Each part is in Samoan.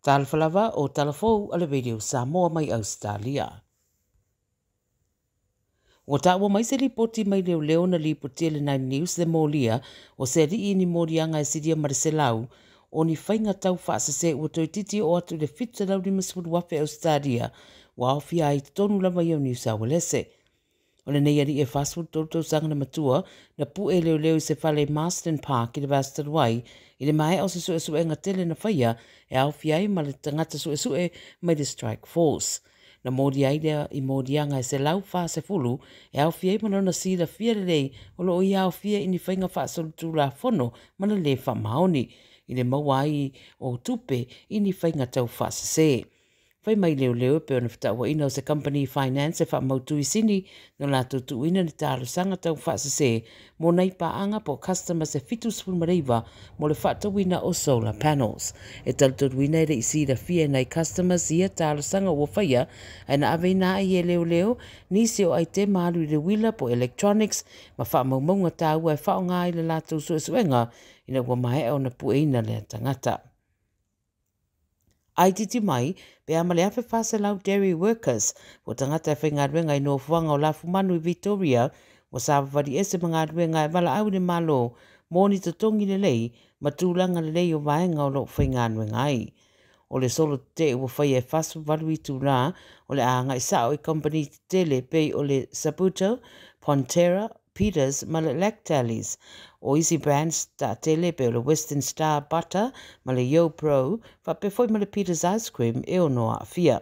Talofa lava o tala fou a le Radio Samoa mai Ausetalia. Ua taua mai se lipoti mai leoleo na lipotia i le Nine News le molia o se alii ni moliaga e silia ma le 100 o ni faiga tau faasese ua toeitiiti oo atu i le 750,000 Ausetalia ua aofia ai i totonu lava ia o Niu Sauelese. O lenei alii e 43 tausaga na matua na pue leoleo i se fale i Marsden Park i le vaiaso talu ai i le maea o se suesuega tele na faia e aofia ai ma le tagata suesue mai le Strike Force. Na moli ai lea i moliaga e 140 e aofia ai ma lona silafia lelei o loo ia aofia i ni faiga faasolitulafono ma le lē faamaoni i le maua ai o tupe i ni faiga tau faasese. Fai mai leoleo e pei ona fetauaina o se company finance e faamautu i Sini no latou tuuina ni talosaga tau faasese mo nai paaga po o customers e 79 mo le faatauina o solar panels. E talitonuina e le i silafia e nai customers ia talosaga ua faia ae na aveina ai e leoleo nisi o aitema alu i le uila po o electronics ma faamaumauga taua e faaaoga ai le latou suesuega ina ua maea ona pueina lea tagata. Ai titi mai, pe a ma le 1,400 dairy workers, po o tagata e faigaluega i nofoaga o lafumanu i Victoria, ua savavali ese ma galuega e valaau i le Malo mo ni totogi lelei ma tulaga lelei o vaega o lo o faigaluega ai. O le solo tetee ua faia e 48 itulā, o le a agai sao i kamupani tetele pei o le Saputo, Ponterra, Peters ma le Lactalis. O isi brands taatele pei o le Western Star Butter ma le YoPro, faapea foi ma le Peters Ice Cream e ono aafia.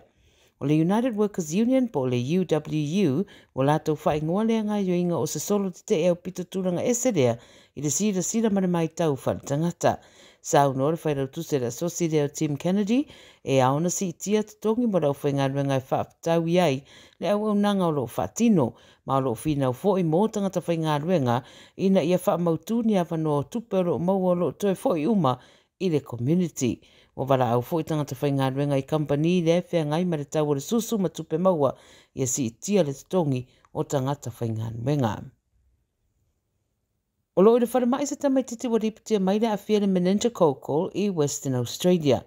O le United Workers Union po o le UWU ua latou faaigoa lea gaoioiga o se solo tetee aupito tulaga ese lea i le silasila ma le matau faaletagata. Saunoa le failautusi a le asosi lea o Tim Kennedy e ao ona siitia totogi mo le aufaigaluega e faatatau i ai le auaunaga o lo o faatino ma o lo o finau foi mo tagata faigaluega ina ia faamautu ni avanoa o tupe o lo o maua o lo o toe foi uma i le community. Ua valaau foi tagata faigaluega i kamupani lea e feagai ma le tau o le susu ma tupe maua ia siitia le totogi o tagata faigaluega. O lo o i le falemai se tamaitiiti ua lipotia mai le aafia i le meningococcal i Western Australia.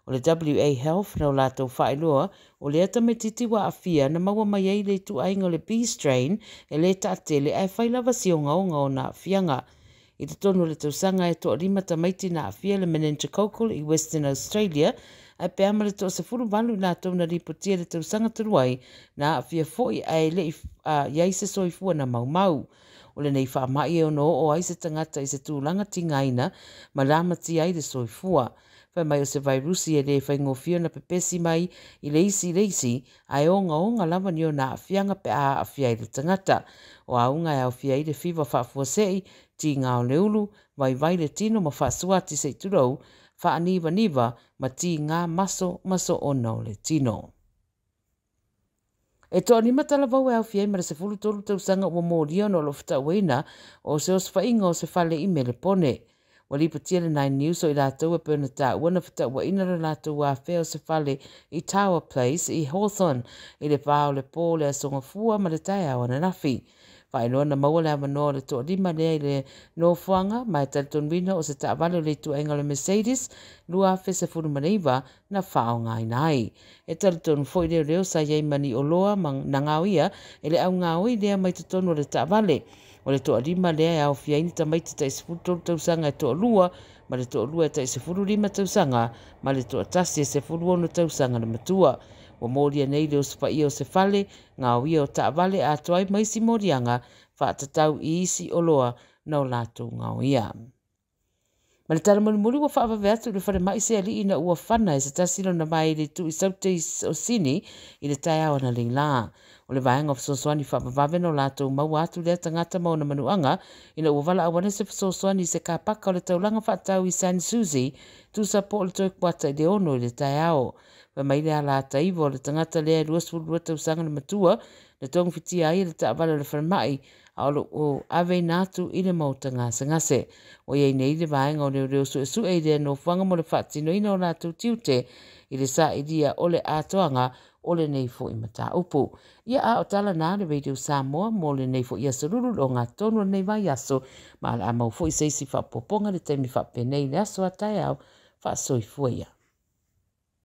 O le WA Health na o latou faailoa o lea tamaitiiti ua aafia na maua mai ai le ituaiga o le B strain e lē taatele ae fai lava si ogaoga o ona aafiaga. I totonu o le tausaga e toalima tamaiti na aafia le meningococcal i Western Australia ae pe a ma le 18 i latou na lipotia i le tausaga talu ai na aafia foi ae le i i ai se soifua na maumau. O lenei faamai e ono oo ai se tagata i se tulaga tigaina ma lamatia ai le soifua. Fai mai o se vairusi e lē faigofie ona pepesi mai i le isi i le isi ae ogaoga lava ni ona aafiaga pe a aafia ai le tagata. O auga e aofia ai le fiva faafuasei, tiga o le ulu, vaivai le tino ma faasuati se i tulou, faanivaniva ma tiga maso ma soona o le tino. E toalima talavou e aofia ai ma le 13 tausaga ua molia ona o lo o fetauaina o se osofaiga o se fale i Melepone. Ua lipotia le Nine News o i latou e pei ona taua na fetauaina le latou afea o se fale i Tower Place i Hawthorn i le va o le pō o le Aso Gafua ma le taeao ananafi. Faailoa na maua le avanoa o le toalima lea i le nofoaga ma e talitonuina o se taavale o le ituaiga o le Mercedes 2019 na faaaogaina ai. E talitonu foi leoleo sa i ai ma ni oloa ma na gaoia e le augaoi lea mai totonu o le taavale. O le toalima lea e aofia ai ni tamaiti tai 13 tausaga e toalua ma le toalua e tai 15 tausaga ma le toatasi e 16 tausaga le matua. Ua molia nei le osofaia o se fale, gaoia o taavale atoa ai ma isi moliaga faatatau i isi oloa na o latou gaoia. Ma le tala mulimuli ua faavave atu i le falemai se alii ina ua fana e se tasi lona vae i le itu i Saute o Sini i le taeao analeila. O le vaega o fesoasoani faavavave na o latou maua atu lea tagata ma ona manuaga ina ua valaau ane se fesoasoani i se kapaka o le taulaga faatau i San Susi, tusa po o le toe kuata i le 6 i le taeao. Fai mai le ala ata iva o le tagata lea e 22 tausaga le matua na togafitia ai e le taavale o le falemai a o lo o aveina atu i le maota gasegase. Ua i ai nei le vaega o leoleo suesue i lea nofoaga mo le faatinoina o latou tiute i le sailia o le atoaga o lenei foi mataupu. Ia a o tala na le Radio Samoa mo lenei foi aso lulu le ogatotonu o lenei vaiaso ma o le a mau foi se isi faaopoopoga i le taimi faapenei i le aso a taeao. Faasoifua ia.